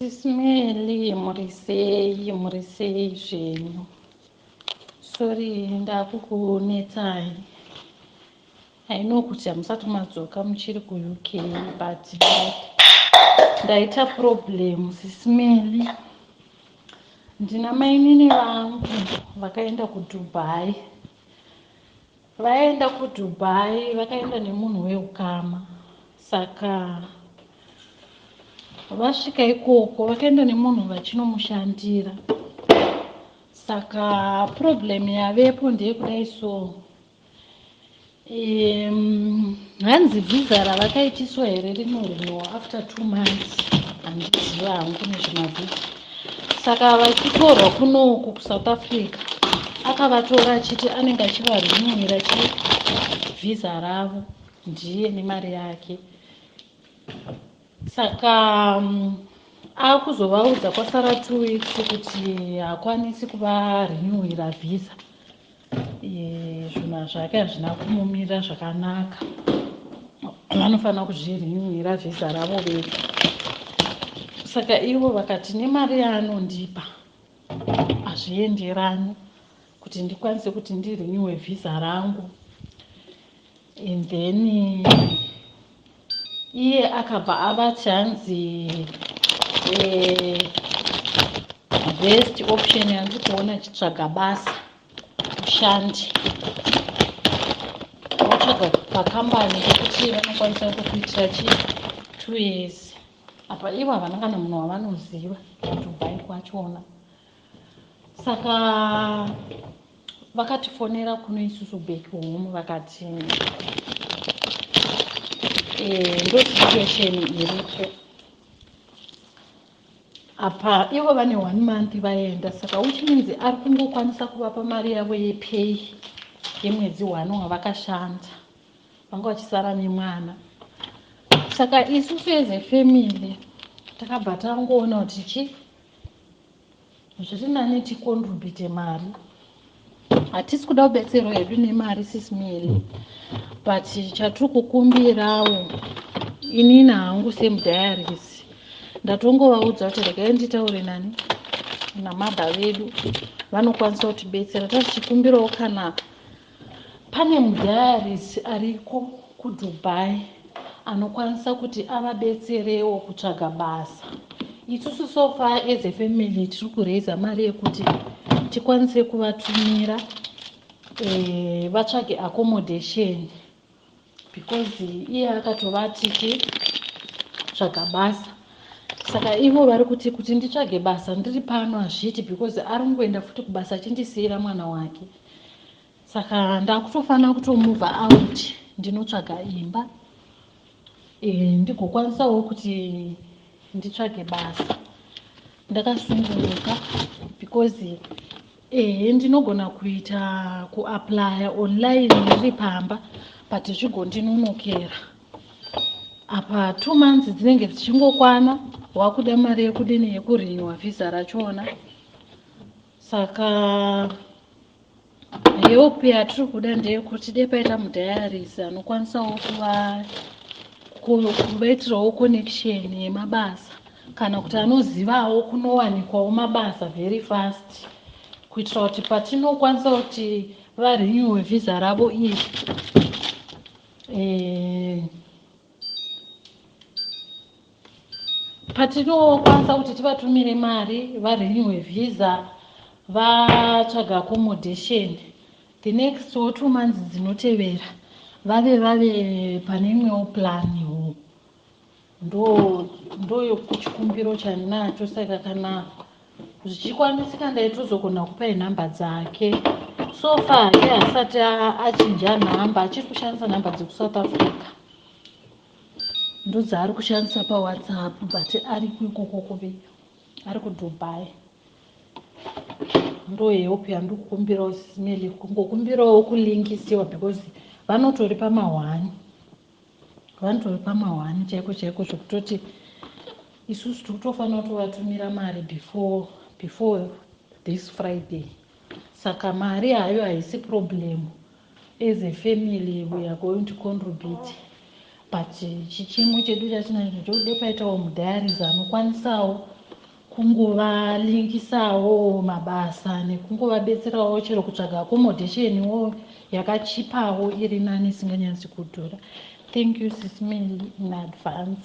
Sis Melly, muri sei? Muri sei zvenyu? Sorry, ndakukunetsai. I know kuti hamusati madzoka, muchiri kuUK, but ndaita problem, Sis Melly. Ndina mainini vangu vakaenda kuDubai. Vaenda kuDubai, vakaenda nemunhu weukama. Saka vasvika ikoko, vakaenda nemunhu vachinomushandira. Saka problem yavepo ndeyekudai. So hanzi vhisa ravakaitiswa here rinorenewa after 2 months? Handiziva hangu nezvemavhisa. Saka vachitorwa kunoku kuSouth Africa, akavatora achiti anenge achivarenewira chivhisa ravo ndiye nemari yake. Saka akuzovaudza kwasara 2 weeks kuti haakwanisi kuvarenewira vhisa. Zvinhu zvake hazvina kumumira zvakanaka, vanofanira kuzvirenewira vhisa ravo vega. Saka ivo vakati nemari yaanondipa hazvienderani kuti ndikwanise kuti ndirenewe vhisa rangu. And then iye akabva avati hanzi best option yandiri kuona, chitsvaga basa, ushande, wotsvaga pakambani pekuti vanokwanisa kukuitira chi 2 years. Apa ivo havana kana munhu wavanoziva kuDubai kwachona. Saka vakatifonera kuno isusu back home, vakati ndo situation iripo apa. Ivo vane one month vaenda, saka which means ari kungokwanisa kuvapa mari yavo yepay yemwedzi one wavakashanda. Vanga vachisara nemwana. Saka isusu as a family takabva tangoona kuti chi zviri nani ticontribute mari. Hatisi kuda kubetserwa hedu nemari, Sis Melly, but chatiri kukumbirawo, inini hangu semudiaries ndatongovaudza kuti regai nditaure nani namabha vedu vanokwanisa kutibetsera. Tatichikumbirawo kana pane mudiaries ariko kuDubai anokwanisa kuti avabetserewo kutsvaga basa. Isusu so far as a family tiri kuraisa mari yekuti tikwanise kuvatumira vatsvage accommodation, because iye akatovati tsvaga basa. Saka ivo vari kuti nditsvage basa ndiri pano hazviiti, because ari kungoenda futi kubasa achindisiyira mwana wake. Saka ndakutofanira kutomove out, ndinotsvaga imba, ndigokwanisawo kuti nditsvage basa ndakasungunuka, because ehe, ndinogona kuita kuapplya online ndiri pamba, but zvigondinonokera. Apa 2 months dzinenge dzichingokwana, wakuda mari yekudini, yekurenewa vhisa rachona. Saka help yatiri kuda ndeyekuti dai paita mudiaries anokwanisawo kuvaitirawo connection yemabasa, kana kuti anozivawo kunowanikwawo mabasa very fast, kuitira kuti patinokwanisa kuti varenewe vhisa ravo iri patinokwanisa kuti tivatumire mari, varenewe vhisa, vatsvaga accommodation, the next 2 months dzinotevera vave pane imwewo planiwo. Ndo chikumbiro chandinacho. Saka kana zvichikwanisika, ndaitozogona kupai nhamba dzake. So far hake asati achinja nhamba, achiri kushandisa nhamba dzekuSouth Africa, ndodzaari kushandisa paWhatsApp, but ari kuikoko kuve ari kuDubai. Ndo help yandikukumbirawo, Sis Melly, kungokumbirawo kulinkisiwa, because vanotori pamahwani, vanotori pamahwani chaiko chaiko, zvekutoti isusu tiri kutofanira kutovatumira mari before this Friday. Saka mari hayo haisi problem. As a family we are going to contribute, but chichimwe chedu chatinacho chokude paitawo mudiaries anokwanisawo. Kungovalingisawo mabasa nekungovabetserawo chero kutsvaga accommodation yakachipawo, iri nani, isinganyatsi kudhura. Thank you, Sis Melly, in advance.